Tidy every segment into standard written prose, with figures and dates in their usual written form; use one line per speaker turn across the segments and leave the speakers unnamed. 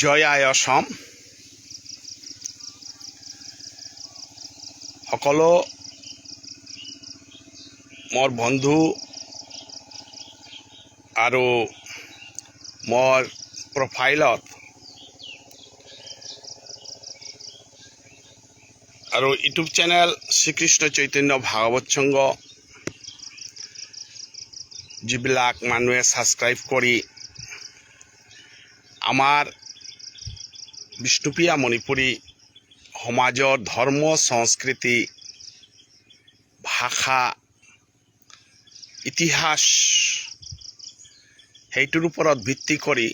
জয় আই অসম। সকলো মোৰ বন্ধু আৰু মোৰ প্ৰফাইলত আৰু ইউটিউব চেনেল শ্ৰীকৃষ্ণ চৈতন্য ভাগৱত সংঘ যিবিলাক মানুহে ছাবস্ক্ৰাইব কৰি আমাৰ বিষ্ণুপ্ৰিয়া মণিপুৰী সমাজৰ ধৰ্ম, সংস্কৃতি, ভাষা, ইতিহাস সেইটোৰ ওপৰত ভিত্তি কৰি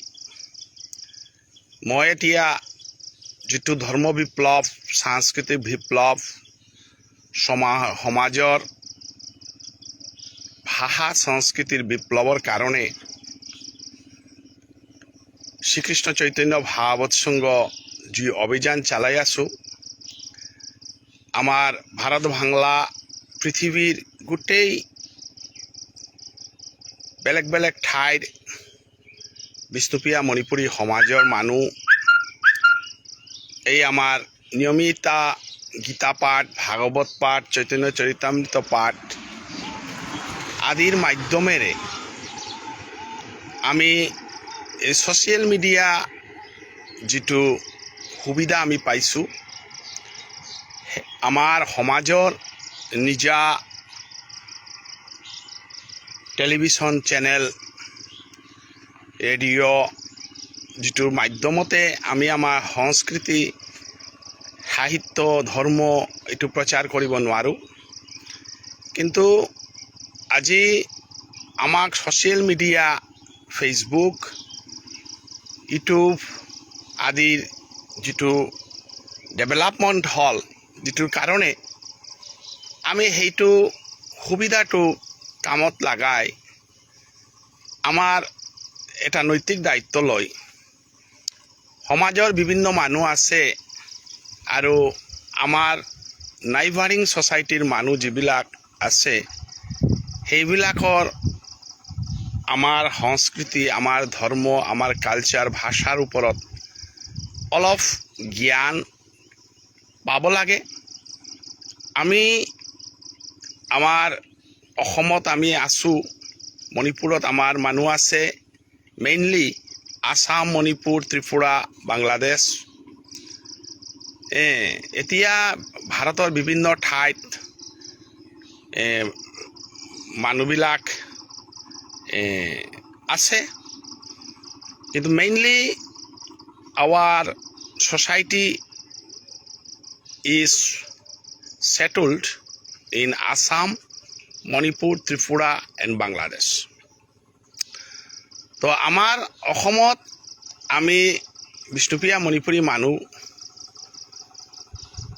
মই এতিয়া যিটো ধৰ্ম বিপ্লৱ, সাংস্কৃতিক বিপ্লৱ, সমাজৰ ভাষা সংস্কৃতিৰ বিপ্লৱৰ কাৰণে শ্ৰীকৃষ্ণ চৈতন্য ভাগৱত সংঘ যি অভিযান চালাই আছোঁ, আমাৰ ভাৰত বাংলা পৃথিৱীৰ গোটেই বেলেগ বেলেগ ঠাইৰ বিষ্ণুপ্ৰিয়া মণিপুৰী সমাজৰ মানুহ এই আমাৰ নিয়মিতা গীতা পাঠ, ভাগৱত পাঠ, চৈতন্য চৰিতামৃত পাঠ আদিৰ মাধ্যমেৰে আমি এই ছ'চিয়েল মিডিয়া যিটো সুবিধা আমি পাইছোঁ, আমাৰ সমাজৰ নিজা টেলিভিশ্যন চেনেল, ৰেডিঅ' যিটোৰ মাধ্যমতে আমি আমাৰ সংস্কৃতি, সাহিত্য, ধৰ্ম এইটো প্ৰচাৰ কৰিব নোৱাৰোঁ। কিন্তু আজি আমাক ছ'চিয়েল মিডিয়া, ফেচবুক, ইউটিউব আদিৰ যিটো ডেভেলপমেণ্ট হ'ল, যিটোৰ কাৰণে আমি সেইটো সুবিধাটো কামত লগাই আমাৰ এটা নৈতিক দায়িত্ব লৈ সমাজৰ বিভিন্ন মানুহ আছে আৰু আমাৰ নাইবাৰিং ছ'চাইটিৰ মানুহ যিবিলাক আছে, সেইবিলাকৰ আমাৰ সংস্কৃতি, আমাৰ ধৰ্ম, আমাৰ কালচাৰ, ভাষাৰ ওপৰত অলপ জ্ঞান পাব লাগে। আমি আমাৰ অসমত আমি আছোঁ, মণিপুৰত আমাৰ মানুহ আছে, মেইনলি আছাম, মণিপুৰ, ত্ৰিপুৰা, বাংলাদেশ। এতিয়া ভাৰতৰ বিভিন্ন ঠাইত মানুহবিলাক আছে, কিন্তু mainly our society is settled in Assam, Manipur, Tripura and Bangladesh. তো আমাৰ অসমত আমি বিষ্ণুপ্ৰিয়া মণিপুৰী মানুহ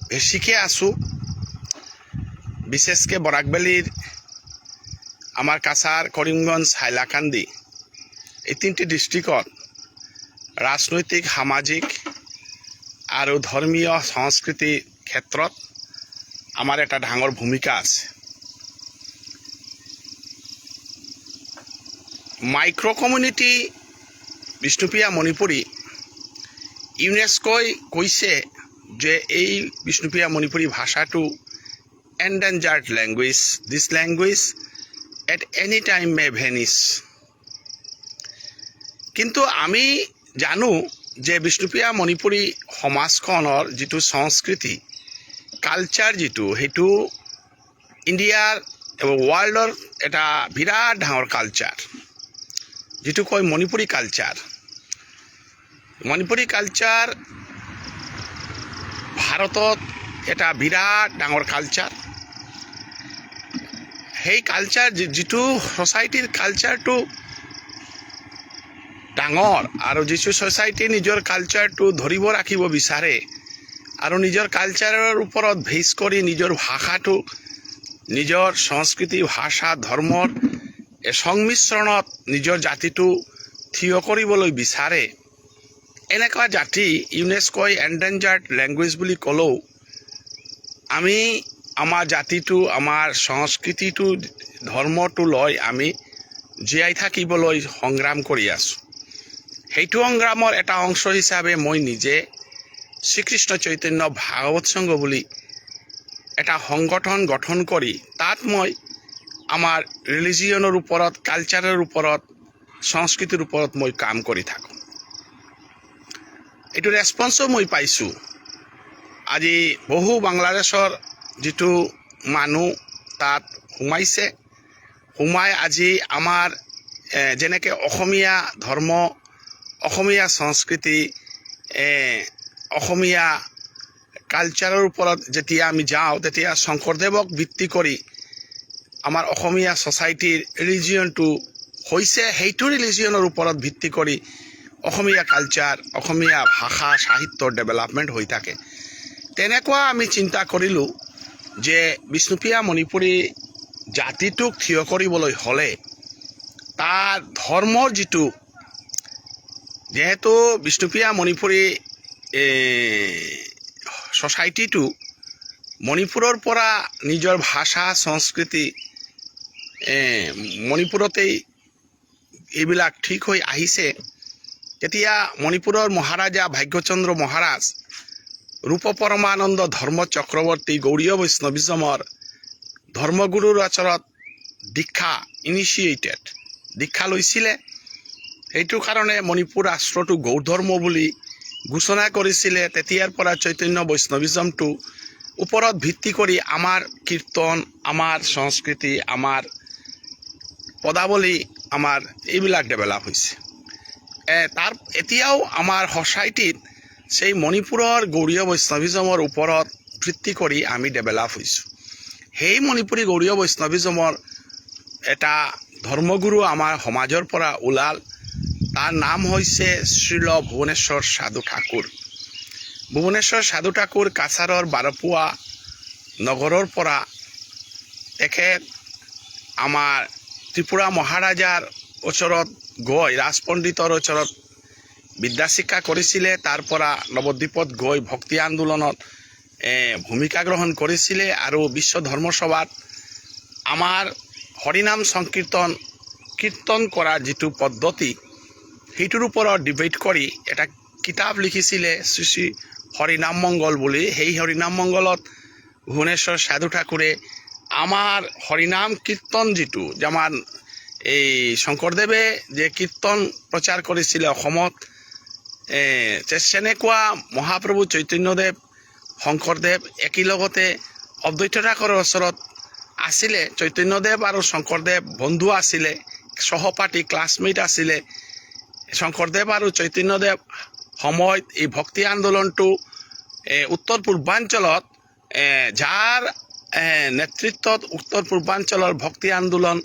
বেছিকৈ আছোঁ। বিশেষকৈ বৰাকভেলীৰ আমাৰ কাছাৰ, কৰিমগঞ্জ, হাইলাকান্দি এই তিনিটি ডিষ্ট্ৰিক্টত ৰাজনৈতিক, সামাজিক আৰু ধৰ্মীয় সংস্কৃতিৰ ক্ষেত্ৰত আমাৰ এটা ডাঙৰ ভূমিকা আছে। মাইক্ৰ' কমিউনিটি বিষ্ণুপ্ৰিয়া মণিপুৰী, ইউনেস্কোই কৈছে যে এই বিষ্ণুপ্ৰিয়া মণিপুৰী ভাষাটো endangered language, this language at any time may vanish। কিন্তু আমি জানো যে বিষ্ণুপ্ৰিয়া মণিপুৰী সমাজখনৰ যিটো সংস্কৃতি, কালচাৰ যিটো, সেইটো ইণ্ডিয়াৰ ৱৰ্ল্ডৰ এটা বিৰাট ডাঙৰ কালচাৰ, যিটো কয় মণিপুৰী কালচাৰ। মণিপুৰী কালচাৰ ভাৰতত এটা বিৰাট ডাঙৰ কালচাৰ। সেই কালচাৰ যিটো ছ'চাইটিৰ কালচাৰটো ডাঙৰ আৰু যিটো ছ'চাইটি নিজৰ কালচাৰটো ধৰিব ৰাখিব বিচাৰে আৰু নিজৰ কালচাৰৰ ওপৰত বেছ কৰি নিজৰ ভাষাটো, নিজৰ সংস্কৃতি, ভাষা, ধৰ্মৰ এই সংমিশ্ৰণত নিজৰ জাতিটো থিয় কৰিবলৈ বিচাৰে, এনেকুৱা জাতি ইউনেস্কোই এণ্ডেঞ্জাৰ্ড লেংগুৱেজ বুলি ক'লেও আমি আমাৰ জাতিটো, আমাৰ সংস্কৃতিটো, ধৰ্মটো লৈ আমি জীয়াই থাকিবলৈ সংগ্ৰাম কৰি আছোঁ। সেইটো সংগ্ৰামৰ এটা অংশ হিচাপে মই নিজে শ্ৰীকৃষ্ণ চৈতন্য ভাগৱত সংঘ বুলি এটা সংগঠন গঠন কৰি তাত মই আমাৰ ৰিলিজিয়নৰ ওপৰত, কালচাৰৰ ওপৰত, সংস্কৃতিৰ ওপৰত মই কাম কৰি থাকোঁ। এইটো ৰেচপন্সো মই পাইছোঁ। আজি বহু বাংলাদেশৰ যিটো মানুহ তাত সোমাইছে, সোমাই আজি আমাৰ যেনেকৈ অসমীয়া ধৰ্ম, অসমীয়া সংস্কৃতি, অসমীয়া কালচাৰৰ ওপৰত যেতিয়া আমি যাওঁ, তেতিয়া শংকৰদেৱক ভিত্তি কৰি আমাৰ অসমীয়া ছ'চাইটিৰ ৰিলিজিয়নটো হৈছে। সেইটো ৰিলিজিয়নৰ ওপৰত ভিত্তি কৰি অসমীয়া কালচাৰ, অসমীয়া ভাষা সাহিত্যৰ ডেভেলপমেণ্ট হৈ থাকে। তেনেকুৱা আমি চিন্তা কৰিলোঁ যে বিষ্ণুপ্ৰিয়া মণিপুৰী জাতিটোক থিয় কৰিবলৈ হ'লে তাৰ ধৰ্মৰ যিটো, যিহেতু বিষ্ণুপ্ৰিয়া মণিপুৰী ছ'চাইটিটো মণিপুৰৰ পৰা নিজৰ ভাষা সংস্কৃতি মণিপুৰতেই এইবিলাক ঠিক হৈ আহিছে। তেতিয়া মণিপুৰৰ মহাৰাজা ভাগ্যচন্দ্ৰ মহাৰাজ ৰূপ পৰমানন্দ ধৰ্ম চক্ৰৱৰ্তী গৌড়ীয় বৈষ্ণৱিজমৰ ধৰ্মগুৰুৰ ওচৰত দীক্ষা, ইনিচিয়েটেড দীক্ষা লৈছিলে। সেইটো কাৰণে মণিপুৰ ৰাষ্ট্ৰটো গৌড় ধৰ্ম বুলি ঘোষণা কৰিছিলে। তেতিয়াৰ পৰা চৈতন্য বৈষ্ণৱিজমটো ওপৰত ভিত্তি কৰি আমাৰ কীৰ্তন, আমাৰ সংস্কৃতি, আমাৰ পদাৱলী, আমাৰ এইবিলাক ডেভেলপ হৈছে। তাৰ এতিয়াও আমাৰ ছ'চাইটিত সেই মণিপুৰৰ গৌড়ীয় বৈষ্ণৱিজমৰ ওপৰত ভিত্তি কৰি আমি ডেভেলপ হৈছোঁ। সেই মণিপুৰী গৌড়ীয় বৈষ্ণৱিজমৰ এটা ধৰ্মগুৰু আমাৰ সমাজৰ পৰা ওলাল। তাৰ নাম হৈছে শ্ৰীল ভুৱনেশ্বৰ সাধু ঠাকুৰ। ভুৱনেশ্বৰ সাধু ঠাকুৰ কাছাৰৰ বাৰপুৱা নগৰৰ পৰা তেখেত আমাৰ ত্ৰিপুৰা মহাৰাজাৰ ওচৰত গৈ, ৰাজপণ্ডিতৰ ওচৰত বিদ্যা শিক্ষা কৰিছিলে। তাৰ পৰা নৱদ্বীপত গৈ ভক্তি আন্দোলনত ভূমিকা গ্ৰহণ কৰিছিলে আৰু বিশ্ব ধৰ্মসভাত আমাৰ হৰিনাম সংকীৰ্তন কীৰ্তন কৰা যিটো পদ্ধতি, সেইটোৰ ওপৰত ডিবেট কৰি এটা কিতাপ লিখিছিলে, শ্ৰী শ্ৰী হৰিনাম মংগল বুলি। সেই হৰিনাম মংগলত ভুৱনেশ্বৰ সাধু ঠাকুৰে আমাৰ হৰিনাম কীৰ্তন যিটো, যে আমাৰ এই শংকৰদেৱে যে কীৰ্তন প্ৰচাৰ কৰিছিলে অসমত, তেনেকুৱা মহাপ্ৰভু চৈতন্যদেৱ, শংকৰদেৱ একেলগতে অদ্বৈত ঠাকুৰৰ ওচৰত আছিলে। চৈতন্যদেৱ আৰু শংকৰদেৱ বন্ধু আছিলে, সহপাঠী, ক্লাছমেট আছিলে। শংকৰদেৱ আৰু চৈতন্যদেৱ সময়ত এই ভক্তি আন্দোলনটো উত্তৰ পূৰ্বাঞ্চলত, যাৰ নেতৃত্বত উত্তৰ পূৰ্বাঞ্চলৰ ভক্তি আন্দোলন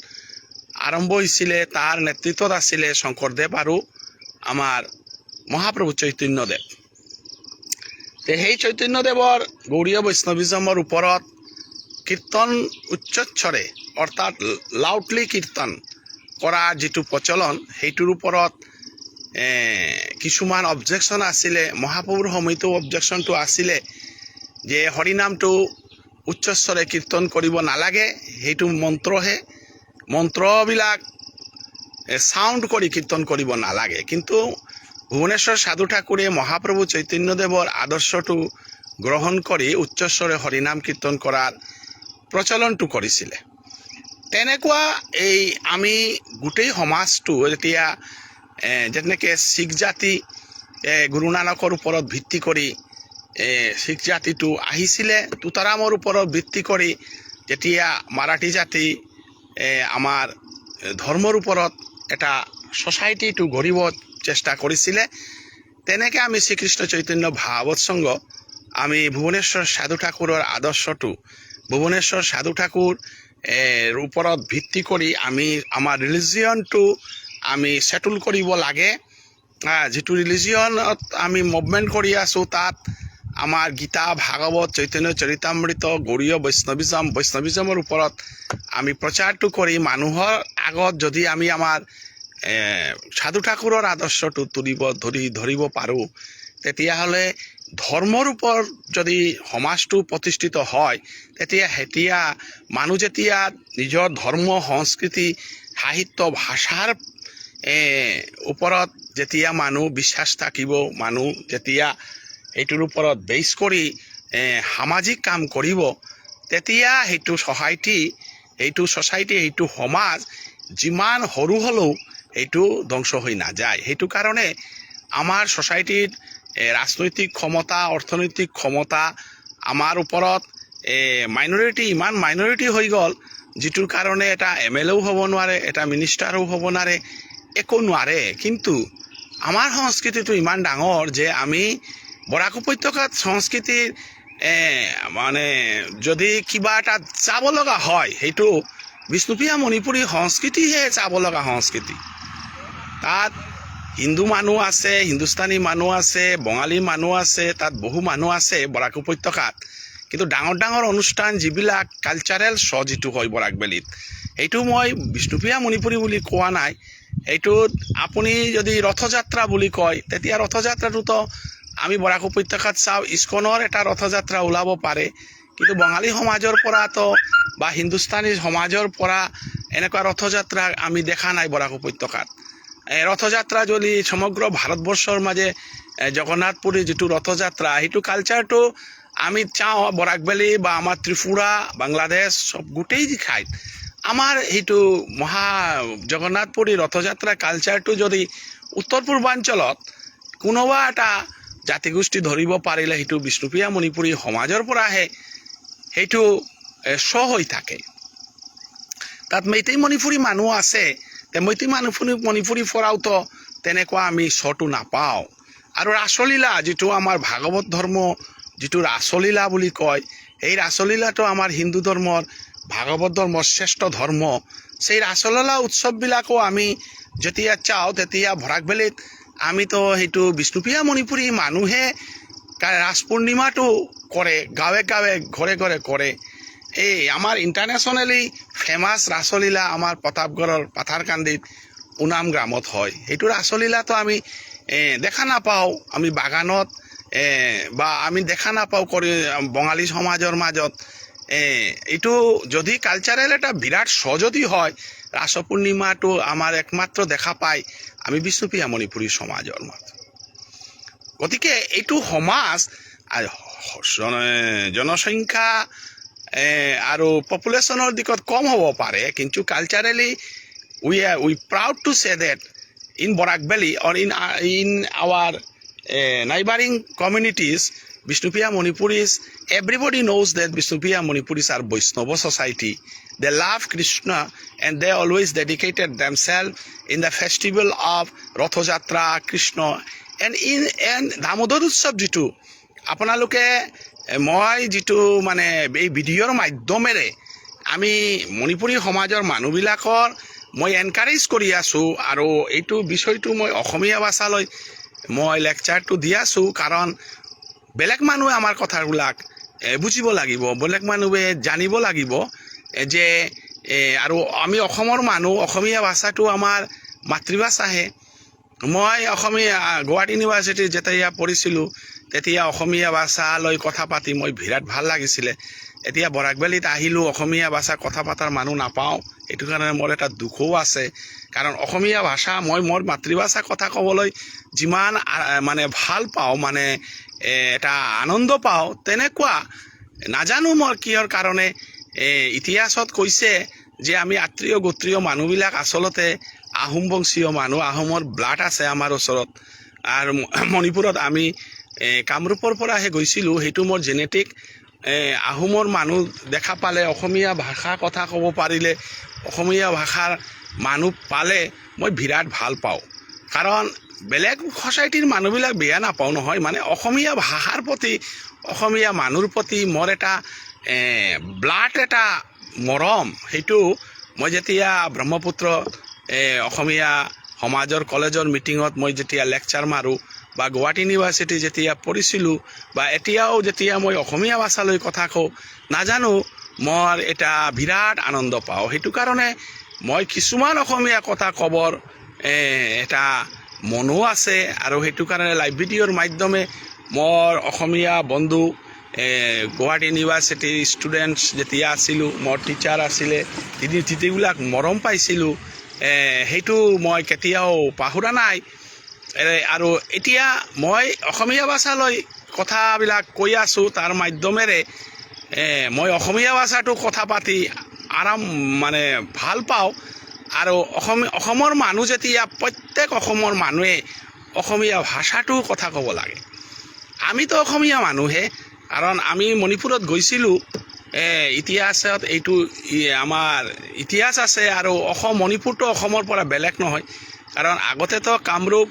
আৰম্ভ হৈছিলে, তাৰ নেতৃত্বত আছিলে শংকৰদেৱ আৰু আমাৰ মহাপ্ৰভু চৈতন্যদেৱ। তে সেই চৈতন্যদেৱৰ গৌড়ীয় বৈষ্ণৱিজমৰ ওপৰত কীৰ্তন উচ্চস্বৰে, অৰ্থাৎ লাউডলি কীৰ্তন কৰা যিটো প্ৰচলন, সেইটোৰ ওপৰত কিছুমান অবজেকশ্যন আছিলে। মহাপ্ৰভুৰ সময়তো অবজেকশ্যনটো আছিলে যে হৰিনামটো উচ্চস্বৰে কীৰ্তন কৰিব নালাগে, সেইটো মন্ত্ৰহে, মন্ত্ৰবিলাক চাউণ্ড কৰি কীৰ্তন কৰিব নালাগে। কিন্তু ভুৱনেশ্বৰ সাধু ঠাকুৰে মহাপ্ৰভু চৈতন্যদেৱৰ আদৰ্শটো গ্ৰহণ কৰি উচ্চস্বৰে হৰিনাম কীৰ্তন কৰাৰ প্ৰচলনটো কৰিছিলে। তেনেকুৱা এই আমি গোটেই সমাজটো যেতিয়া যেনেকৈ শিখ জাতি গুৰু নানকৰ ওপৰত ভিত্তি কৰি শিখ জাতিটো আহিছিলে, তুকাৰামৰ ওপৰত ভিত্তি কৰি যেতিয়া মাৰাঠী জাতি আমাৰ ধৰ্মৰ ওপৰত এটা ছ'চাইটিটো গঢ়িব চেষ্টা কৰিছিলে, তেনেকৈ আমি শ্ৰীকৃষ্ণ চৈতন্য ভাগৱত সংঘ আমি ভুৱনেশ্বৰ সাধু ঠাকুৰৰ আদৰ্শটো, ভুৱনেশ্বৰ সাধু ঠাকুৰ ওপৰত ভিত্তি কৰি আমি আমাৰ ৰিলিজিয়নটো আমি ছেটেল কৰিব লাগে। যিটো ৰিলিজিয়নত আমি মুভমেণ্ট কৰি আছোঁ, তাত আমাৰ গীতা, ভাগৱত, চৈতন্য চৰিতামৃত, গৌড়ীয় বৈষ্ণৱিজম, বৈষ্ণৱিজমৰ ওপৰত আমি প্ৰচাৰটো কৰি মানুহৰ আগত যদি আমি আমাৰ সাধু ঠাকুৰৰ আদৰ্শটো তুলিব ধৰিব পাৰোঁ, তেতিয়াহ'লে ধৰ্মৰ ওপৰত যদি সমাজটো প্ৰতিষ্ঠিত হয়, তেতিয়া মানুহ যেতিয়া নিজৰ ধৰ্ম, সংস্কৃতি, সাহিত্য, ভাষাৰ ওপৰত যেতিয়া মানুহ বিশ্বাস থাকিব, মানুহ যেতিয়া এইটোৰ ওপৰত বেছ কৰি সামাজিক কাম কৰিব, তেতিয়া সেইটো ছ'চাইটি, সেইটো সমাজ যিমান সৰু হ'লেও সেইটো ধ্বংস হৈ নাযায়। সেইটো কাৰণে আমাৰ ছ'চাইটিত ৰাজনৈতিক ক্ষমতা, অৰ্থনৈতিক ক্ষমতা আমাৰ ওপৰত মাইনৰিটি, ইমান মাইনৰিটি হৈ গ'ল, যিটোৰ কাৰণে এটা এম এল এও হ'ব নোৱাৰে, এটা মিনিষ্টাৰো হ'ব নোৱাৰে, একো নোৱাৰে। কিন্তু আমাৰ সংস্কৃতিটো ইমান ডাঙৰ যে আমি বৰাক উপত্যকাত সংস্কৃতিৰ মানে যদি কিবা এটা চাব লগা হয়, সেইটো বিষ্ণুপ্ৰিয়া মণিপুৰী সংস্কৃতিহে চাব লগা সংস্কৃতি। তাত হিন্দু মানুহ আছে, হিন্দুস্তানী মানুহ আছে, বঙালী মানুহ আছে, তাত বহু মানুহ আছে বৰাক উপত্যকাত। কিন্তু ডাঙৰ ডাঙৰ অনুষ্ঠান যিবিলাক কালচাৰেল শ্ব' যিটো হয় বৰাক ভেলীত, সেইটো মই বিষ্ণুপ্ৰিয়া মণিপুৰী বুলি কোৱা নাই। এইটোত আপুনি যদি ৰথযাত্ৰা বুলি কয়, তেতিয়া ৰথযাত্ৰাটোতো আমি বৰাক উপত্যকাত চাওঁ, ইস্কনৰ এটা ৰথযাত্ৰা ওলাব পাৰে। কিন্তু বঙালী সমাজৰ পৰাতো বা হিন্দুস্তানী সমাজৰ পৰা এনেকুৱা ৰথযাত্ৰা আমি দেখা নাই বৰাক উপত্যকাত। ৰথযাত্ৰা যদি সমগ্ৰ ভাৰতবৰ্ষৰ মাজে জগন্নাথপুৰীৰ যিটো ৰথযাত্ৰা, সেইটো কালচাৰটো আমি চাওঁ, বৰাক ভেলী বা আমাৰ ত্ৰিপুৰা, বাংলাদেশ, চব গোটেই ঠাইত আমাৰ সেইটো মহা জগন্নাথপুৰী ৰথযাত্ৰা কালচাৰটো যদি উত্তৰ পূৰ্বাঞ্চলত কোনোবা এটা জাতিগোষ্ঠী ধৰিব পাৰিলে, সেইটো বিষ্ণুপ্ৰিয়া মণিপুৰী সমাজৰ পৰাহে সেইটো শ্ব' হৈ থাকে। তাত মেইতেই মণিপুৰী মানুহ আছে, তে মেইতেই মণিপুৰী পৰাওতো তেনেকুৱা আমি শ্ব'টো নাপাওঁ। আৰু ৰাসলীলা, যিটো আমাৰ ভাগৱত ধৰ্ম, যিটো ৰাসলীলা বুলি কয়, এই ৰাসলীলাটো আমাৰ হিন্দু ধৰ্মৰ, ভাগৱত ধৰ্মৰ শ্ৰেষ্ঠ ধৰ্ম। সেই ৰাসলীলা উৎসৱবিলাকো আমি যেতিয়া চাওঁ, তেতিয়া বৰাক ভেলীত আমিতো সেইটো বিষ্ণুপ্ৰিয়া মণিপুৰী মানুহে ৰাস পূৰ্ণিমাটো কৰে, গাঁৱে গাঁৱে, ঘৰে ঘৰে কৰে। এই আমাৰ ইণ্টাৰনেশ্যনেলি ফেমাছ ৰাসলীলা আমাৰ প্ৰতাপগড়ৰ পাথাৰকান্দিত উনাম গ্ৰামত হয়। সেইটো ৰাসলীলাটো আমি দেখা নাপাওঁ আমি বাগানত বা আমি দেখা নাপাওঁ কৰি বঙালী সমাজৰ মাজত। এইটো যদি কালচাৰেল এটা বিৰাট শ্ব' যদি হয়, ৰাস পূৰ্ণিমাটো আমাৰ একমাত্ৰ দেখা পায় আমি বিষ্ণুপ্ৰিয়া মণিপুৰী সমাজৰ মাজত। গতিকে এইটো সমাজ জনসংখ্যা আৰু পপুলেশ্যনৰ দিশত কম হ'ব পাৰে, কিন্তু culturally we proud to say that in Barak Valley or in our neighboring communities, Bishnupriya Manipuris, everybody knows that Bishnupriya Manipuris are Vaishnava society. They love Krishna and they always dedicated themselves in the festival of Rathajatra, Krishna and in and Damodar উৎসৱ। যিটো আপোনালোকে মই যিটো মানে এই ভিডিঅ'ৰ মাধ্যমেৰে আমি মণিপুৰী সমাজৰ মানুহবিলাকৰ মই এনকাৰেজ কৰি আছোঁ আৰু এইটো বিষয়টো মই অসমীয়া ভাষালৈ মই লেকচাৰটো দি আছোঁ, কাৰণ বেলেগ মানুহে আমাৰ কথাবিলাক বুজিব লাগিব, বেলেগ মানুহে জানিব লাগিব যে আৰু আমি অসমৰ মানুহ, অসমীয়া ভাষাটো আমাৰ মাতৃভাষাহে। মই অসমীয়া গুৱাহাটী ইউনিভাৰ্চিটিত যেতিয়া পঢ়িছিলোঁ, তেতিয়া অসমীয়া ভাষা লৈ কথা পাতি মই বিৰাট ভাল লাগিছিলে। এতিয়া বৰাকভেলীত আহিলোঁ, অসমীয়া ভাষা কথা পতাৰ মানুহ নাপাওঁ। সেইটো কাৰণে মোৰ এটা দুখো আছে, কাৰণ অসমীয়া ভাষা মই মোৰ মাতৃভাষা কথা ক'বলৈ যিমান মানে ভাল পাওঁ, মানে এটা আনন্দ পাওঁ, তেনেকুৱা নাজানো মই কিহৰ কাৰণে। ইতিহাসত কৈছে যে আমি আত্ৰীয় গোত্ৰীয় মানুহবিলাক আচলতে আহোম বংশীয় মানুহ, আহোমৰ ব্লাড আছে আমাৰ ওচৰত। আৰু মণিপুৰত আমি কামৰূপৰ পৰাহে গৈছিলোঁ, সেইটো মোৰ জেনেটিক। আহোমৰ মানুহ দেখা পালে, অসমীয়া ভাষা কথা ক'ব পাৰিলে, অসমীয়া ভাষাৰ মানুহ পালে মই বিৰাট ভাল পাওঁ। কাৰণ বেলেগ ছ'চাইটিৰ মানুহবিলাক বেয়া নাপাওঁ নহয়, মানে অসমীয়া ভাষাৰ প্ৰতি, অসমীয়া মানুহৰ প্ৰতি মোৰ এটা ব্লাড এটা মৰম। সেইটো মই যেতিয়া ব্ৰহ্মপুত্ৰ অসমীয়া সমাজৰ কলেজৰ মিটিঙত মই যেতিয়া লেকচাৰ মাৰোঁ বা গুৱাহাটী ইউনিভাৰ্চিটি যেতিয়া পঢ়িছিলোঁ বা এতিয়াও যেতিয়া মই অসমীয়া ভাষালৈ কথা কওঁ, নাজানো মোৰ এটা বিৰাট আনন্দ পাওঁ। সেইটো কাৰণে মই কিছুমান অসমীয়া কথা ক'বৰ এটা মনো আছে। আৰু সেইটো কাৰণে লাইভ ভিডিঅ'ৰ মাধ্যমে মোৰ অসমীয়া বন্ধু, গুৱাহাটী ইউনিভাৰ্চিটিৰ ষ্টুডেণ্টছ যেতিয়া আছিলোঁ, মোৰ টিচাৰ আছিলে, যিবিলাক মৰম পাইছিলোঁ, সেইটো মই কেতিয়াও পাহৰা নাই। আৰু এতিয়া মই অসমীয়া ভাষালৈ কথাবিলাক কৈ আছোঁ। তাৰ মাধ্যমেৰে মই অসমীয়া ভাষাটো কথা পাতি আৰাম, মানে ভাল পাওঁ। আৰু অসমৰ মানুহ যেতিয়া, প্ৰত্যেক অসমৰ মানুহে অসমীয়া ভাষাটো কথা ক'ব লাগে। আমিতো অসমীয়া মানুহে, কাৰণ আমি মণিপুৰত গৈছিলোঁ। ইতিহাসত এইটো আমাৰ ইতিহাস আছে। আৰু অসম, মণিপুৰটো অসমৰ পৰা বেলেগ নহয়, কাৰণ আগতেতো কামৰূপ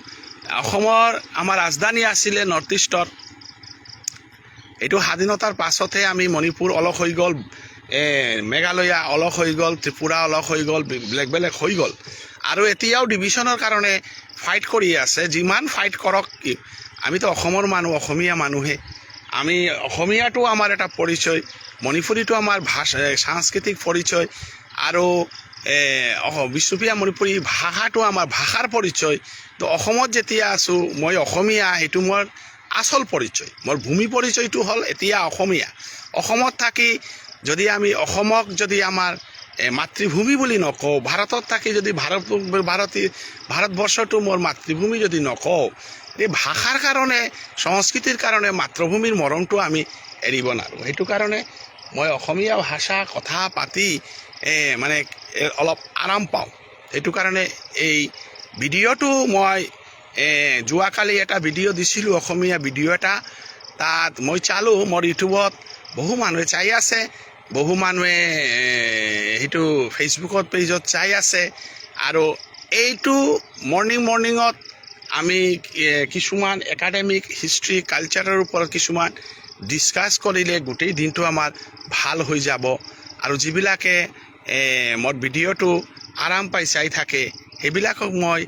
অসমৰ আমাৰ ৰাজধানী আছিলে নৰ্থ ইষ্টৰ। এইটো স্বাধীনতাৰ পাছতহে আমি মণিপুৰ অলগ হৈ গ'ল, মেঘালয়া অলগ হৈ গ'ল, ত্ৰিপুৰা অলগ হৈ গ'ল, বেলেগ বেলেগ হৈ গ'ল। আৰু এতিয়াও ডিভিশ্যনৰ কাৰণে ফাইট কৰি আছে। যিমান ফাইট কৰক কি, আমিতো অসমৰ মানুহ, অসমীয়া মানুহে। আমি অসমীয়াটো আমাৰ এটা পৰিচয়, মণিপুৰীটো আমাৰ ভাষা, সাংস্কৃতিক পৰিচয় আৰু বিষ্ণুপ্ৰিয়া মণিপুৰী ভাষাটো আমাৰ ভাষাৰ পৰিচয়। তো অসমত যেতিয়া আছোঁ, মই অসমীয়া, সেইটো মোৰ আচল পৰিচয়। মোৰ ভূমি পৰিচয়টো হ'ল এতিয়া অসমীয়া। অসমত থাকি যদি আমি অসমক যদি আমাৰ মাতৃভূমি বুলি নকওঁ, ভাৰতত থাকি যদি ভাৰতী ভাৰতবৰ্ষটো মোৰ মাতৃভূমি যদি নকওঁ, এই ভাষাৰ কাৰণে, সংস্কৃতিৰ কাৰণে মাতৃভূমিৰ মৰমটো আমি এৰিব নোৱাৰোঁ। সেইটো কাৰণে মই অসমীয়া ভাষা কথা পাতি মানে অলপ আৰাম পাওঁ। সেইটো কাৰণে এই ভিডিঅ'টো মই যোৱাকালি এটা ভিডিঅ' দিছিলোঁ, অসমীয়া ভিডিঅ' এটা। তাত মই চালোঁ, মোৰ ইউটিউবত বহু মানুহে চাই আছে, বহু মানুহে সেইটো ফেচবুকত পেজত চাই আছে। আৰু এইটো মৰ্ণিঙত আমি কিছুমান একাডেমিক হিষ্ট্ৰী, কালচাৰৰ ওপৰত কিছুমান ডিছকাছ কৰিলে গোটেই দিনটো আমাৰ ভাল হৈ যাব। আৰু যিবিলাকে মোৰ ভিডিঅ'টো আৰাম পাই চাই থাকে, সেইবিলাকক মই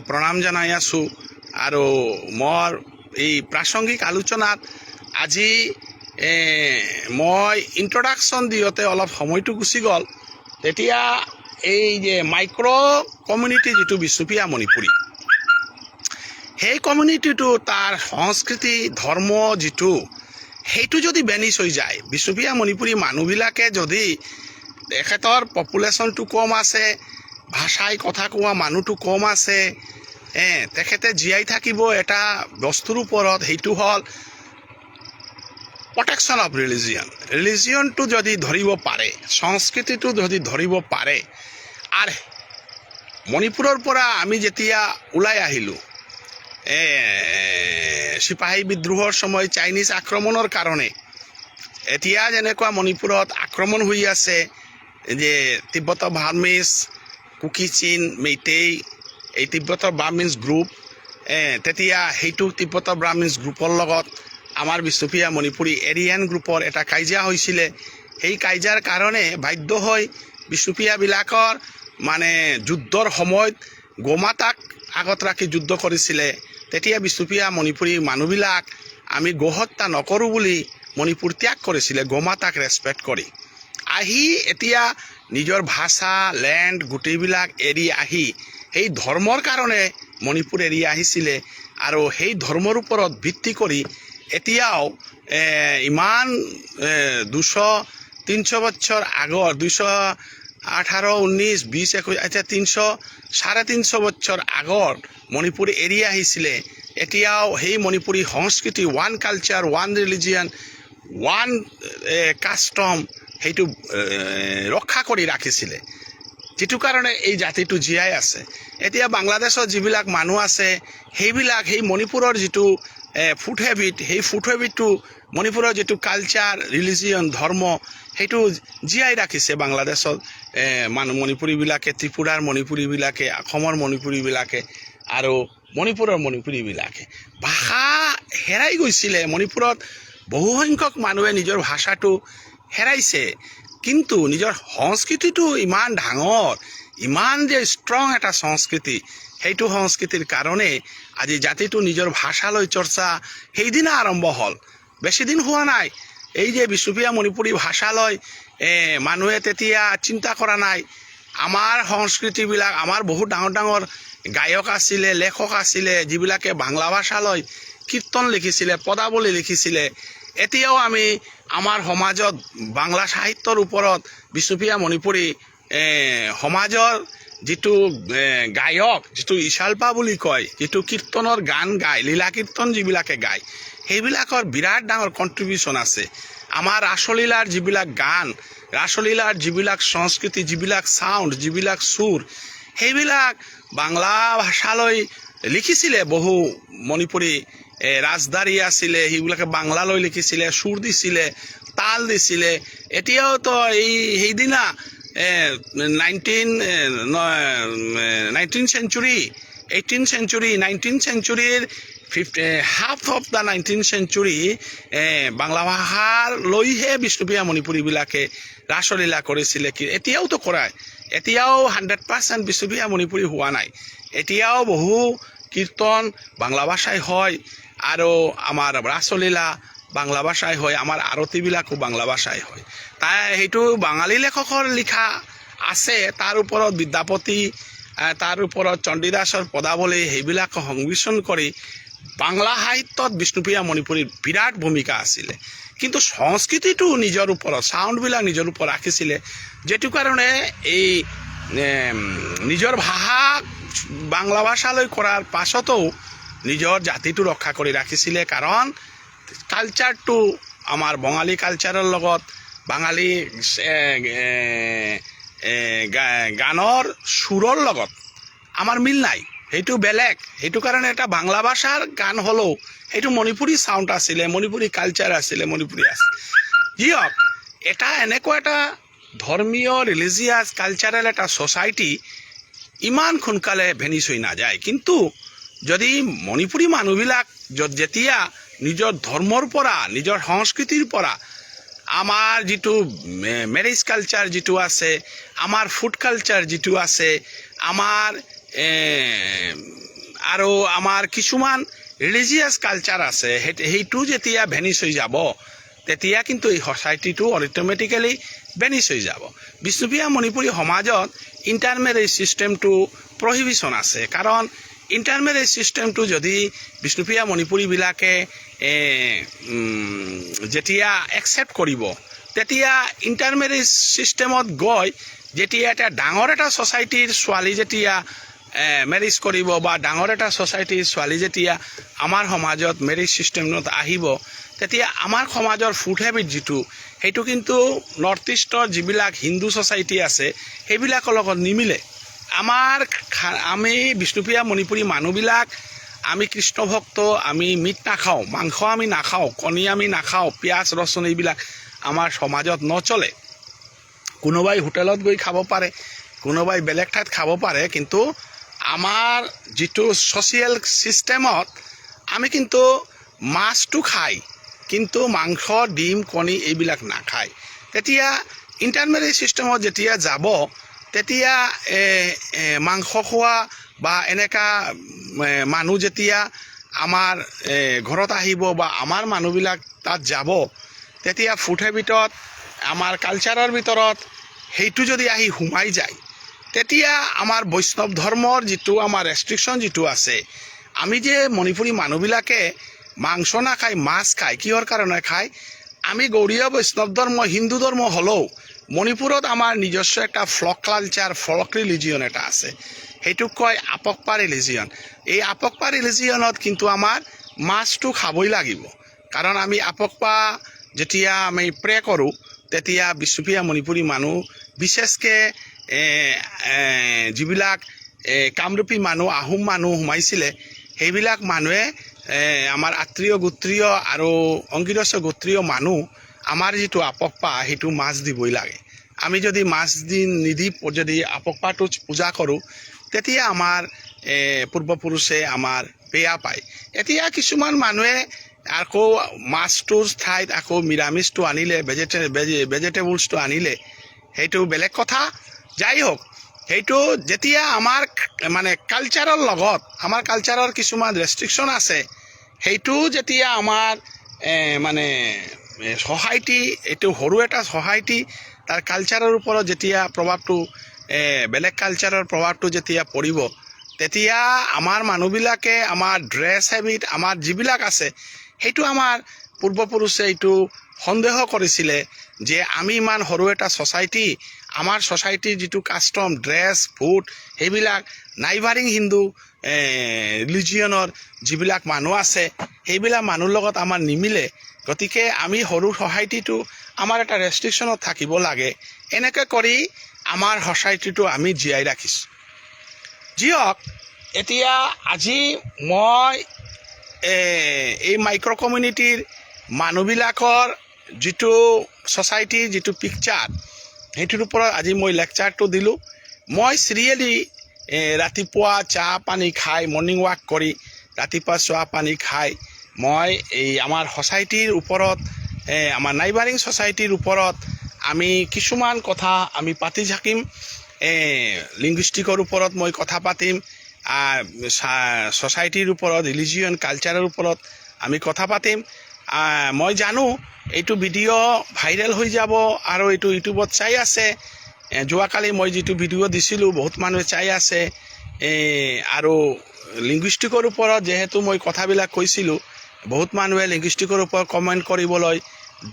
প্ৰণাম জনাই আছোঁ। আৰু মোৰ এই প্ৰাসংগিক আলোচনাত আজি মই ইন্ট্ৰডাকশ্যন দিওঁতে অলপ সময়টো গুচি গ'ল। তেতিয়া এই যে মাইক্ৰ' কমিউনিটি যিটো বিষ্ণুপ্ৰিয়া মণিপুৰী, সেই কমিউনিটিটো, তাৰ সংস্কৃতি, ধৰ্ম যিটো, সেইটো যদি বেনিছ হৈ যায়, বিষ্ণুপ্ৰিয়া মণিপুৰী মানুহবিলাকে যদি, তেখেতৰ পপুলেশ্যনটো কম আছে, ভাষাই কথা কোৱা মানুহটো কম আছে, তেখেতে জীয়াই থাকিব এটা বস্তুৰ ওপৰত, সেইটো হ'ল প্ৰটেকশ্যন অফ ৰিলিজিয়ন। ৰিলিজিয়নটো যদি ধৰিব পাৰে, সংস্কৃতিটো যদি ধৰিব পাৰে। আৰু মণিপুৰৰ পৰা আমি যেতিয়া ওলাই আহিলোঁ চিপাহী বিদ্ৰোহৰ সময় চাইনিজ আক্ৰমণৰ কাৰণে, এতিয়া যেনেকুৱা মণিপুৰত আক্ৰমণ হৈ আছে যে তিব্বত বাৰ্মিজ, কুকি চীন, মেইটেই, এই তিব্বত বাৰ্মিজ গ্ৰুপ, তেতিয়া সেইটো তিব্বত বাৰ্মিজ গ্ৰুপৰ লগত আমাৰ বিষ্ণুপ্ৰিয়া মণিপুৰী এৰিয়ান গ্ৰুপৰ এটা কাজিয়া হৈছিলে। সেই কাজিয়াৰ কাৰণে বাধ্য হৈ বিষ্ণুপ্ৰিয়াবিলাকৰ মানে যুদ্ধৰ সময়ত গোমাতাক আগত ৰাখি যুদ্ধ কৰিছিলে। তেতিয়া বিষ্ণুপ্ৰিয়া মণিপুৰী মানুহবিলাক আমি গোহত্যা নকৰোঁ বুলি মণিপুৰ ত্যাগ কৰিছিলে, গোমাতাক ৰেচপেক্ট কৰি আহি। এতিয়া নিজৰ ভাষা, লেণ্ড গোটেইবিলাক এৰি আহি সেই ধৰ্মৰ কাৰণে মণিপুৰ এৰি আহিছিলে। আৰু সেই ধৰ্মৰ ওপৰত ভিত্তি কৰি এতিয়াও ইমান 200-300 বছৰ আগৰ, 218, 19, 20, 21, এতিয়া 300, 350 বছৰ আগৰ মণিপুৰ এৰি আহিছিলে। এতিয়াও সেই মণিপুৰী সংস্কৃতি, one culture, one religion, one custom, সেইটো ৰক্ষা কৰি ৰাখিছিলে, যিটো কাৰণে এই জাতিটো জীয়াই আছে। এতিয়া বাংলাদেশত যিবিলাক মানুহ আছে, সেইবিলাক সেই মণিপুৰৰ যিটো ফুড হেবিট, সেই ফুড হেবিটটো, মণিপুৰৰ যিটো কালচাৰ, ৰিলিজিয়ন, ধৰ্ম, সেইটো জীয়াই ৰাখিছে বাংলাদেশত মানুহ মণিপুৰীবিলাকে, ত্ৰিপুৰাৰ মণিপুৰীবিলাকে, অসমৰ মণিপুৰীবিলাকে আৰু মণিপুৰৰ মণিপুৰীবিলাকে। ভাষা হেৰাই গৈছিলে মণিপুৰত, বহুসংখ্যক মানুহে নিজৰ ভাষাটো হেৰাইছে, কিন্তু নিজৰ সংস্কৃতিটো ইমান ডাঙৰ, ইমান যে ষ্ট্ৰং এটা সংস্কৃতি, সেইটো সংস্কৃতিৰ কাৰণে আজি জাতিটো নিজৰ ভাষালৈ চৰ্চা সেইদিনা আৰম্ভ হ'ল। বেছি দিন হোৱা নাই। এই যে বিষ্ণুপ্ৰিয়া মণিপুৰী ভাষালৈ মানুহে তেতিয়া চিন্তা কৰা নাই। আমাৰ সংস্কৃতিবিলাক, আমাৰ বহুত ডাঙৰ ডাঙৰ গায়ক আছিলে, লেখক আছিলে, যিবিলাকে বাংলা ভাষালৈ কীৰ্তন লিখিছিলে, পদাৱলী লিখিছিলে। এতিয়াও আমি আমাৰ সমাজত বাংলা সাহিত্যৰ ওপৰত বিষ্ণুপ্ৰিয়া মণিপুৰী সমাজৰ যিটো গায়ক, যিটো ইশাল্পা বুলি কয়, যিটো কীৰ্তনৰ গান গায়, লীলা কীৰ্তন যিবিলাকে গায়, সেইবিলাকৰ বিৰাট ডাঙৰ কণ্ট্ৰিবিউশ্যন আছে। আমাৰ ৰাসলীলাৰ যিবিলাক গান, ৰাসলীলাৰ যিবিলাক সংস্কৃতি, যিবিলাক চাউণ্ড, যিবিলাক সুৰ, সেইবিলাক বাংলা ভাষালৈ লিখিছিলে। বহু মণিপুৰী ৰাজদাৰী আছিলে, সেইবিলাকে বাংলালৈ লিখিছিলে, সুৰ দিছিলে, তাল দিছিলে। এতিয়াওতো এই সেইদিনা 19 century, 18 century, 19 চেঞ্চুৰীৰ half of the 19 century Bangla ভাষাৰ লৈহে বিষ্ণুপ্ৰিয়া মণিপুৰীবিলাকে ৰাসলীলা কৰিছিলে। কি এতিয়াওতো কৰায়। এতিয়াও 100% বিষ্ণুপ্ৰিয়া মণিপুৰী হোৱা নাই। এতিয়াও বহু কীৰ্তন বাংলা ভাষাই হয় আৰু আমাৰ ৰাসলীলা বাংলা ভাষাই হয়, আমাৰ আৰতিবিলাকো বাংলা ভাষাই হয়। তাই সেইটো বাঙালী লেখকৰ লিখা আছে, তাৰ ওপৰত বিদ্যাপতি, তাৰ ওপৰত চণ্ডীদাসৰ পদাৱলী, সেইবিলাক সংমিশ্ৰণ কৰি বাংলা সাহিত্যত বিষ্ণুপ্ৰিয়া মণিপুৰীৰ বিৰাট ভূমিকা আছিলে। কিন্তু সংস্কৃতিটো নিজৰ ওপৰত, চাউণ্ডবিলাক নিজৰ ওপৰত ৰাখিছিলে, যিটো কাৰণে এই নিজৰ ভাষা বাংলা ভাষালৈ কৰাৰ পাছতো নিজৰ জাতিটো ৰক্ষা কৰি ৰাখিছিলে। কাৰণ কালচাৰটো আমাৰ বঙালী কালচাৰৰ লগত, বাঙালী এ, এ, এ, গানৰ সুৰৰ লগত আমাৰ মিল নাই, সেইটো বেলেগ। সেইটো কাৰণে এটা বাংলা ভাষাৰ গান হ'লেও সেইটো মণিপুৰী চাউণ্ড আছিলে, মণিপুৰী কালচাৰ আছিলে, মণিপুৰী আছিলে। যি হওক, এটা এনেকুৱা এটা ধৰ্মীয় ৰিলিজিয়াছ কালচাৰেল এটা ছ'চাইটি ইমান সোনকালে ভেনিছ হৈ নাযায়। কিন্তু যদি মণিপুৰী মানুহবিলাক যেতিয়া নিজৰ ধৰ্মৰ পৰা, নিজৰ সংস্কৃতিৰ পৰা, আমাৰ যিটো মেৰেজ কালচাৰ যিটো আছে, আমাৰ ফুড কালচাৰ যিটো আছে, আমাৰ আৰু আমাৰ কিছুমান ৰিলিজিয়াছ কালচাৰ আছে, সেইটো যেতিয়া ভেনিছ হৈ যাব, তেতিয়া কিন্তু এই ছ'চাইটিটো অট'মেটিকেলি ভেনিছ হৈ যাব। বিষ্ণুপ্ৰিয়া মণিপুৰী সমাজত ইণ্টাৰমেৰেজ ছিষ্টেমটো প্ৰহিবিশ্যন আছে। কাৰণ ইণ্টাৰমেৰেজ ছিষ্টেমটো যদি বিষ্ণুপ্ৰিয়া মণিপুৰীবিলাকে যেতিয়া একচেপ্ট কৰিব, তেতিয়া ইণ্টাৰমেৰেজ ছিষ্টেমত গৈ যেতিয়া এটা ডাঙৰ এটা ছ'চাইটিৰ ছোৱালী যেতিয়া মেৰেজ কৰিব বা ডাঙৰ এটা ছ'চাইটিৰ ছোৱালী যেতিয়া আমাৰ সমাজত মেৰেজ ছিষ্টেমত আহিব, তেতিয়া আমাৰ সমাজৰ ফুড হেবিট যিটো, সেইটো কিন্তু নৰ্থ ইষ্টৰ যিবিলাক হিন্দু ছ'চাইটি আছে, সেইবিলাকৰ লগত নিমিলে। আমি বিষ্ণুপ্ৰিয়া মণিপুৰী মানুহবিলাক আমি কৃষ্ণ ভক্ত, আমি মিট নাখাওঁ, মাংস আমি নাখাওঁ, কণী আমি নাখাওঁ, পিঁয়াজ ৰচুন এইবিলাক আমাৰ সমাজত নচলে। কোনোবাই হোটেলত গৈ খাব পাৰে, কোনোবাই বেলেগ ঠাইত খাব পাৰে, কিন্তু আমাৰ যিটো ছ'চিয়েল ছিষ্টেমত আমি কিন্তু মাছটো খায়, কিন্তু মাংস, ডিম, কণী এইবিলাক নাখায়। তেতিয়া ইণ্টাৰমেৰেজ ছিষ্টেমত যেতিয়া যাব, তেতিয়া এ, এ, মাংস খোৱা বা এনেকা মানুহ যেতিয়া আমাৰ ঘৰত আহিব বা আমাৰ মানুহবিলাক তাত যাব, তেতিয়া ফুড হেবিটত, আমাৰ কালচাৰৰ ভিতৰত সেইটো যদি আহি সোমাই যায়, তেতিয়া আমাৰ বৈষ্ণৱ ধৰ্মৰ যিটো আমাৰ ৰেষ্ট্ৰিকশ্যন যিটো আছে, আমি যে মণিপুৰী মানুহবিলাকে মাংস নাখায়, মাছ খায়, কিহৰ কাৰণে খায়? আমি গৌড়ীয় বৈষ্ণৱ ধৰ্ম, হিন্দু ধৰ্ম হ'লেও মণিপুৰত আমাৰ নিজস্ব এটা ফ্লক কালচাৰ, ফ্লক ৰিলিজিয়ন এটা আছে। সেইটোক কয় আপকপা ৰিলিজিয়ন। এই আপকপা ৰিলিজিয়নত কিন্তু আমাৰ মাছটো খাবই লাগিব। কাৰণ আমি আপকপা যেতিয়া আমি প্ৰে কৰোঁ, তেতিয়া বিষ্ণুপ্ৰিয়া মণিপুৰী মানুহ, বিশেষকৈ যিবিলাক কামৰূপী মানুহ, আহোম মানুহ সোমাইছিলে, সেইবিলাক মানুহে আমাৰ আত্ৰীয় গোত্ৰীয় আৰু অংগীৰস গোত্ৰীয় মানুহ, আমাৰ যিটো আপকপা, সেইটো মাছ দিবই লাগে। আমি যদি মাছ দি নিদি যদি আপকপাটো পূজা কৰোঁ, তেতিয়া আমাৰ পূৰ্বপুৰুষে আমাৰ বেয়া পায়। এতিয়া কিছুমান মানুহে আকৌ মাছটোৰ ঠাইত আকৌ নিৰামিষটো আনিলে, ভেজিটেবলছটো আনিলে, সেইটো বেলেগ কথা। যাই হওক, সেইটো যেতিয়া আমাৰ মানে কালচাৰৰ লগত, আমাৰ কালচাৰৰ কিছুমান ৰেষ্ট্ৰিকশ্যন আছে, সেইটো যেতিয়া আমাৰ মানে ছ'চাইটি, এইটো সৰু এটা ছ'চাইটি, তাৰ কালচাৰৰ ওপৰত যেতিয়া প্ৰভাৱটো, বেলেগ কালচাৰৰ প্ৰভাৱটো যেতিয়া পৰিব, তেতিয়া আমাৰ মানুহবিলাকে আমাৰ ড্ৰেছ হেবিট, আমাৰ যিবিলাক আছে, সেইটো আমাৰ পূৰ্বপুৰুষে এইটো সন্দেহ কৰিছিলে যে আমি ইমান সৰু এটা ছ'চাইটি, আমাৰ ছ'চাইটিৰ যিটো কাষ্টম, ড্ৰেছ, ফুড, সেইবিলাক নাইবাৰিং হিন্দু ৰিলিজিয়নৰ যিবিলাক মানুহ আছে, সেইবিলাক মানুহৰ লগত আমাৰ নিমিলে। গতিকে আমি সৰু ছ'চাইটিটো আমাৰ এটা ৰেষ্ট্ৰিকশ্যনত থাকিব লাগে। এনেকৈ কৰি আমাৰ ছ'চাইটিটো আমি জীয়াই ৰাখিছোঁ। যি হওক, এতিয়া আজি মই এই মাইক্ৰ' কমিউনিটিৰ মানুহবিলাকৰ যিটো ছ'চাইটিৰ যিটো পিকচাৰ, সেইটোৰ ওপৰত আজি মই লেকচাৰটো দিলোঁ। মই চিৰিয়েলি ৰাতিপুৱা চাহ পানী খাই, মৰ্ণিং ৱাক কৰি, ৰাতিপুৱা চাহ পানী খাই মই এই আমাৰ ছ'চাইটিৰ ওপৰত, আমাৰ নাইবাৰিং ছ'চাইটিৰ ওপৰত আমি কিছুমান কথা আমি পাতি থাকিম। লিংগুইষ্টিকৰ ওপৰত মই কথা পাতিম, ছ'চাইটিৰ ওপৰত, ৰিলিজিয়ন, কালচাৰৰ ওপৰত আমি কথা পাতিম। মই জানো এইটো ভিডিঅ' ভাইৰেল হৈ যাব আৰু এইটো ইউটিউবত চাই আছে। যোৱাকালি মই যিটো ভিডিঅ' দিছিলোঁ, বহুত মানুহে চাই আছে। আৰু লিংগুইষ্টিকৰ ওপৰত যিহেতু মই কথাবিলাক কৈছিলোঁ, বহুত মানুহে লিংগুইষ্টিকৰ ওপৰত কমেণ্ট কৰিবলৈ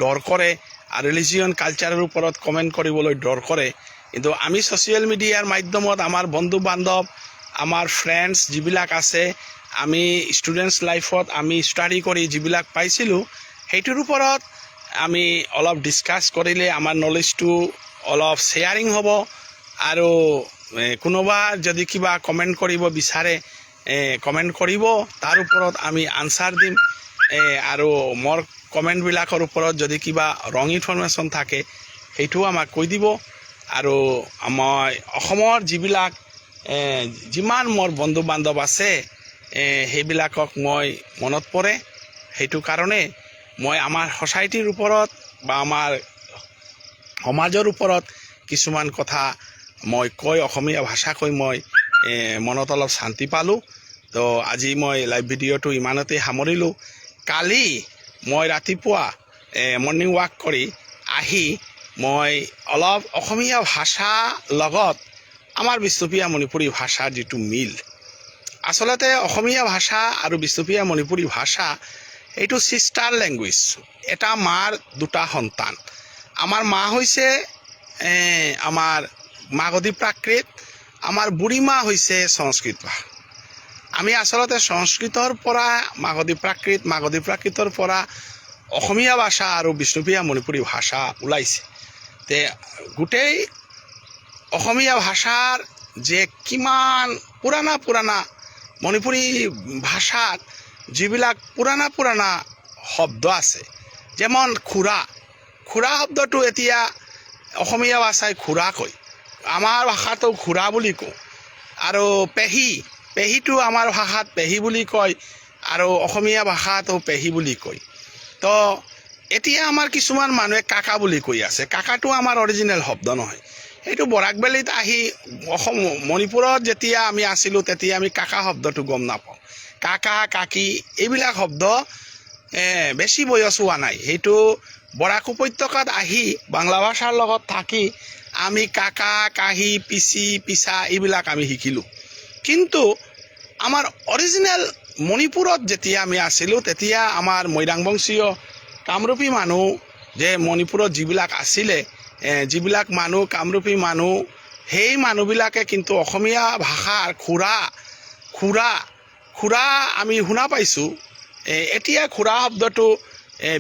ডৰ কৰে আৰু ৰিলিজিয়ন, কালচাৰৰ ওপৰত কমেণ্ট কৰিবলৈ ডৰ কৰে। কিন্তু আমি ছ'চিয়েল মিডিয়াৰ মাধ্যমত আমাৰ বন্ধু বান্ধৱ, আমাৰ ফ্ৰেণ্ডছ যিবিলাক আছে, আমি ষ্টুডেণ্টছ লাইফত আমি ষ্টাডি কৰি যিবিলাক পাইছিলোঁ, সেইটোৰ ওপৰত আমি অলপ ডিছকাছ কৰিলে আমাৰ নলেজটো অলপ শ্বেয়াৰিং হ'ব। আৰু কোনোবা যদি কিবা কমেণ্ট কৰিব বিচাৰে, কমেণ্ট কৰিব, তাৰ ওপৰত আমি আনচাৰ দিম। আৰু মোৰ কমেণ্টবিলাকৰ ওপৰত যদি কিবা ৰং ইনফৰমেশ্যন থাকে, সেইটোও আমাক কৈ দিব। আৰু মই অসমৰ যিবিলাক যিমান মোৰ বন্ধু বান্ধৱ আছে, সেইবিলাকক মই মনত পৰে। সেইটো কাৰণে মই আমাৰ ছ'চাইটিৰ ওপৰত বা আমাৰ সমাজৰ ওপৰত কিছুমান কথা মই কৈ, অসমীয়া ভাষা কৈ মই মনত অলপ শান্তি পালোঁ। তো আজি মই লাইভ ভিডিঅ'টো ইমানতেই সামৰিলোঁ। কালি মই ৰাতিপুৱা মৰ্ণিং ৱাক কৰি আহি মই অলপ অসমীয়া ভাষা লগত আমাৰ বিষ্ণুপ্ৰিয়া মণিপুৰী ভাষাৰ যিটো মিল, আচলতে অসমীয়া ভাষা আৰু বিষ্ণুপ্ৰিয়া মণিপুৰী ভাষা এইটো ছিষ্টাৰ লেংগুৱেজ, এটা মাৰ দুটা সন্তান। আমাৰ মা হৈছে আমাৰ মাগধী প্ৰাকৃত, আমাৰ বুঢ়ী মা হৈছে সংস্কৃত ভাষা। আমি আচলতে সংস্কৃতৰ পৰা মাগধী প্ৰাকৃত, মাগধী প্ৰাকৃতৰ পৰা অসমীয়া ভাষা আৰু বিষ্ণুপ্ৰিয়া মণিপুৰী ভাষা ওলাইছে। তে গোটেই অসমীয়া ভাষাৰ যে কিমান পুৰাণা পুৰাণা মণিপুৰী ভাষাত যিবিলাক পুৰাণা পুৰাণা শব্দ আছে, যেমন খুৰা। খুৰা শব্দটো এতিয়া অসমীয়া ভাষাই খুৰা কয়, আমাৰ ভাষাটো খুৰা বুলি কওঁ। আৰু পেহী, পেহীটো আমাৰ ভাষাত পেহী বুলি কয় আৰু অসমীয়া ভাষাটো পেহী বুলি কয়। তো এতিয়া আমাৰ কিছুমান মানুহে কাকা বুলি কৈ আছে। কাকাটো আমাৰ অৰিজিনেল শব্দ নহয়। সেইটো বৰাকবেলিত আহি, অসম মণিপুৰত যেতিয়া আমি আছিলোঁ, তেতিয়া আমি কাকা শব্দটো গম নাপাওঁ। কাকা, কাকি এইবিলাক শব্দ বেছি বয়স হোৱা নাই। সেইটো বৰাক উপত্যকাত আহি বাংলা ভাষাৰ লগত থাকি আমি কাকা, কাহি, পিচি, পিচা এইবিলাক আমি শিকিলোঁ। কিন্তু আমাৰ অৰিজিনেল মণিপুৰত যেতিয়া আমি আছিলোঁ, তেতিয়া আমাৰ মৈৰাংবংশীয় কামৰূপী মানুহ যে মণিপুৰত যিবিলাক আছিলে, যিবিলাক মানুহ কামৰূপী মানুহ, সেই মানুহবিলাকে কিন্তু অসমীয়া ভাষাৰ খুৰা, খুৰা, খুৰা আমি শুনা পাইছোঁ। এতিয়া খুৰা শব্দটো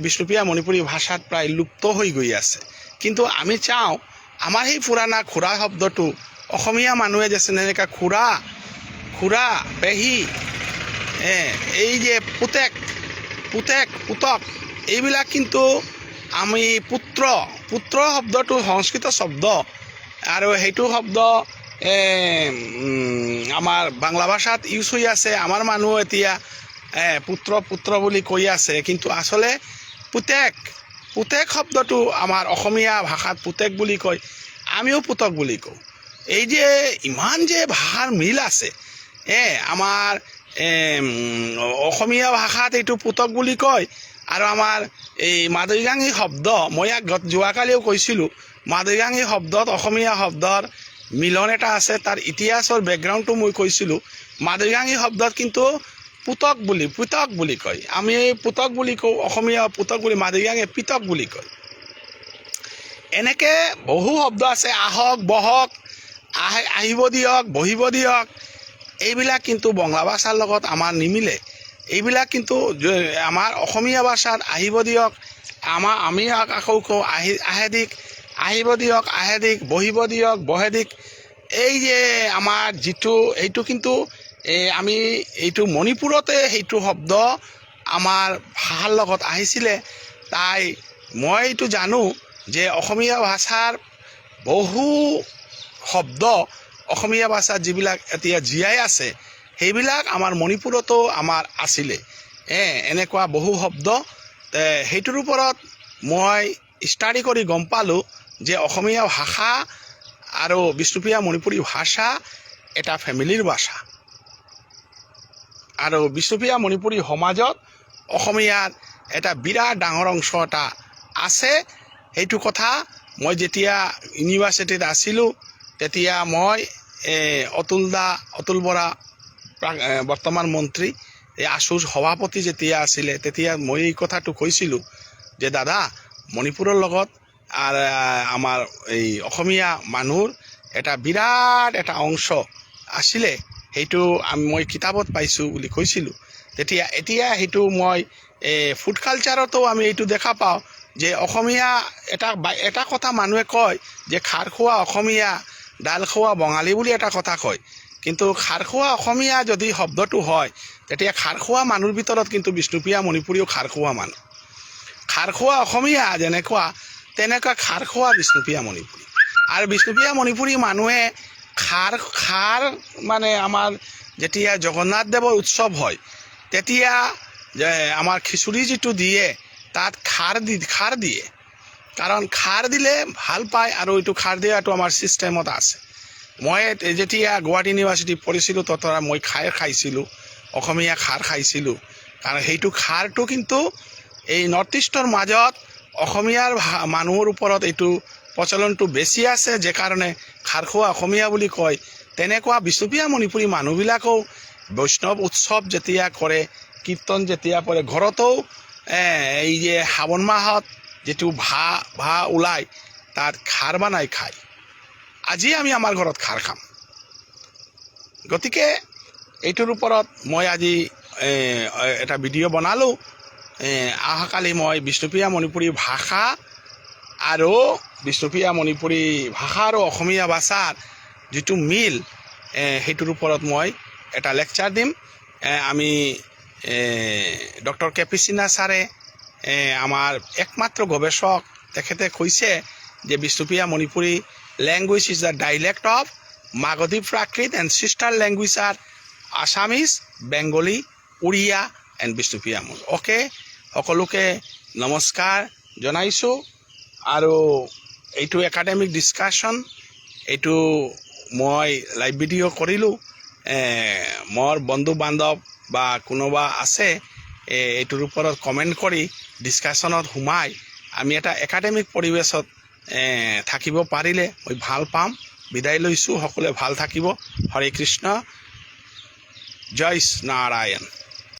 বিষ্ণুপ্ৰিয়া মণিপুৰী ভাষাত প্ৰায় লুপ্ত হৈ গৈ আছে। কিন্তু আমি চাওঁ আমাৰ সেই পুৰাণা খুৰা শব্দটো অসমীয়া মানুহে যে যেনেকৈ খুৰা, খুৰা, পেহী, এই যে পুতেক, পুতেক, পুতক, এইবিলাক কিন্তু আমি পুত্ৰ, পুত্ৰ শব্দটো সংস্কৃত শব্দ আৰু সেইটো শব্দ আমাৰ বাংলা ভাষাত ইউজ হৈ আছে। আমাৰ মানুহ এতিয়া পুত্ৰ, পুত্ৰ বুলি কৈ আছে। কিন্তু আচলতে পুতেক, পুতেক শব্দটো আমাৰ অসমীয়া ভাষাত পুতেক বুলি কয়, আমিও পুতক বুলি কওঁ। এই যে ইমান যে ভাষাৰ মিল আছে, আমাৰ অসমীয়া ভাষাত এইটো পুতক বুলি কয়। আৰু আমাৰ এই মাদৈগাঙী শব্দ, মই ইয়াক যোৱাকালিও কৈছিলোঁ, মাদৈগাঙী শব্দত অসমীয়া শব্দৰ মিলন এটা আছে। তাৰ ইতিহাসৰ বেকগ্ৰাউণ্ডটো মই কৈছিলোঁ। মাদৈগাঙী শব্দত কিন্তু পুতক বুলি, পুতক বুলি কয়, আমি পুতক বুলি কওঁ, অসমীয়া পুতক বুলি, মাদৈগাঙে পিতক বুলি কয়। এনেকৈ বহু শব্দ আছে। আহক, বহক, আহে, আহিব দিয়ক, বহিব দিয়ক, এইবিলাক কিন্তু বংলা ভাষাৰ লগত আমাৰ নিমিলে। এইবিলাক কিন্তু আমাৰ অসমীয়া ভাষাত আহিব দিয়ক, আমি আকৌ কওঁ আহি, আহে দিক, আহিব দিয়ক, আহে দিক, বহিব দিয়ক, বহে দিক। এই যে আমাৰ যিটো এইটো কিন্তু এই আমি এইটো মণিপুৰতে সেইটো শব্দ আমাৰ ভাষাৰ লগত আহিছিলে। তাই মই এইটো জানো যে অসমীয়া ভাষাৰ বহু শব্দ, অসমীয়া ভাষাত যিবিলাক এতিয়া জীয়াই আছে, সেইবিলাক আমাৰ মণিপুৰতো আমাৰ আছিলে। এনেকুৱা বহু শব্দ। সেইটোৰ ওপৰত মই ষ্টাডি কৰি গম পালোঁ যে অসমীয়া ভাষা আৰু বিষ্ণুপ্ৰিয়া মণিপুৰী ভাষা এটা ফেমিলিৰ ভাষা আৰু বিষ্ণুপ্ৰিয়া মণিপুৰী সমাজত অসমীয়াৰ এটা বিৰাট ডাঙৰ অংশ এটা আছে। সেইটো কথা মই যেতিয়া ইউনিভাৰ্চিটিত আছিলোঁ, তেতিয়া মই অতুল দা, অতুল বৰা, বৰ্তমান মন্ত্ৰী, এই আছুৰ সভাপতি যেতিয়া আছিলে, তেতিয়া মই এই কথাটো কৈছিলোঁ যে দাদা, মণিপুৰৰ লগত আৰু আমাৰ এই অসমীয়া মানুহৰ এটা বিৰাট এটা অংশ আছিলে, সেইটো মই কিতাপত পাইছোঁ বুলি কৈছিলোঁ তেতিয়া। এতিয়া সেইটো মই ফুড কালচাৰতো আমি এইটো দেখা পাওঁ যে অসমীয়া এটা কথা মানুহে কয় যে খাৰ খোৱা অসমীয়া, ডাল খোৱা বঙালী বুলি এটা কথা কয়। কিন্তু খাৰ খোৱা অসমীয়া যদি শব্দটো হয়, তেতিয়া খাৰ খোৱা মানুহৰ ভিতৰত কিন্তু বিষ্ণুপ্ৰিয়া মণিপুৰীও খাৰ খোৱা মানুহ। খাৰ খোৱা অসমীয়া যেনেকুৱা, তেনেকুৱা খাৰ খোৱা বিষ্ণুপ্ৰিয়া মণিপুৰী। আৰু বিষ্ণুপ্ৰিয়া মণিপুৰী মানুহে খাৰ মানে আমাৰ যেতিয়া জগন্নাথ দেৱৰ উৎসৱ হয়, তেতিয়া যে আমাৰ খিচুৰি যিটো দিয়ে, তাত খাৰ দিয়ে, কাৰণ খাৰ দিলে ভাল পায়। আৰু এইটো খাৰ দিয়াটো আমাৰ ছিষ্টেমত আছে। মই যেতিয়া গুৱাহাটী ইউনিভাৰ্চিটিত পঢ়িছিলোঁ, তত মই খাৰ খাইছিলোঁ, অসমীয়া খাৰ খাইছিলোঁ। কাৰণ সেইটো খাৰটো কিন্তু এই নৰ্থ ইষ্টৰ মাজত অসমীয়াৰ মানুহৰ ওপৰত এইটো প্ৰচলনটো বেছি আছে, যে কাৰণে খাৰ খোৱা অসমীয়া বুলি কয়। তেনেকুৱা বিষ্ণুপ্ৰিয়া মণিপুৰী মানুহবিলাকেও বৈষ্ণৱ উৎসৱ যেতিয়া কৰে, কীৰ্তন যেতিয়া কৰে, ঘৰতো এই যে শাওণ মাহত যিটো ভা ভা ওলায়, তাত খাৰ বনাই খায়। আজি আমি আমাৰ ঘৰত খাৰ খাম। গতিকে এইটোৰ ওপৰত মই আজি এটা ভিডিঅ' বনালোঁ। অহাকালি মই বিষ্ণুপ্ৰিয়া মণিপুৰী ভাষা আৰু বিষ্ণুপ্ৰিয়া মণিপুৰী ভাষা আৰু অসমীয়া ভাষাৰ যিটো মিল, সেইটোৰ ওপৰত মই এটা লেকচাৰ দিম। আমি ডক্টৰ কে পি সিনহা ছাৰে, আমাৰ একমাত্ৰ গৱেষক, তেখেতে কৈছে যে Bishnupriya Manipuri language is the dialect of Magadhi Prakrit and sister language are Assamese, Bengali, Oriya and Bishnupriya. Okay, সকলোকে নমস্কাৰ জনাইছোঁ। আৰু এইটো একাডেমিক ডিছকাশ্যন, এইটো মই লাইভ ভিডিঅ' কৰিলোঁ। মোৰ বন্ধু বান্ধৱ বা কোনোবা আছে, এইটোৰ ওপৰত কমেণ্ট কৰি ডিছকাশ্যনত সোমাই আমি এটা একাডেমিক পৰিৱেশত থাকিব পাৰিলে মই ভাল পাম। বিদায় লৈছোঁ। সকলোৱে ভাল থাকিব। হৰে কৃষ্ণ, জয় নাৰায়ণ।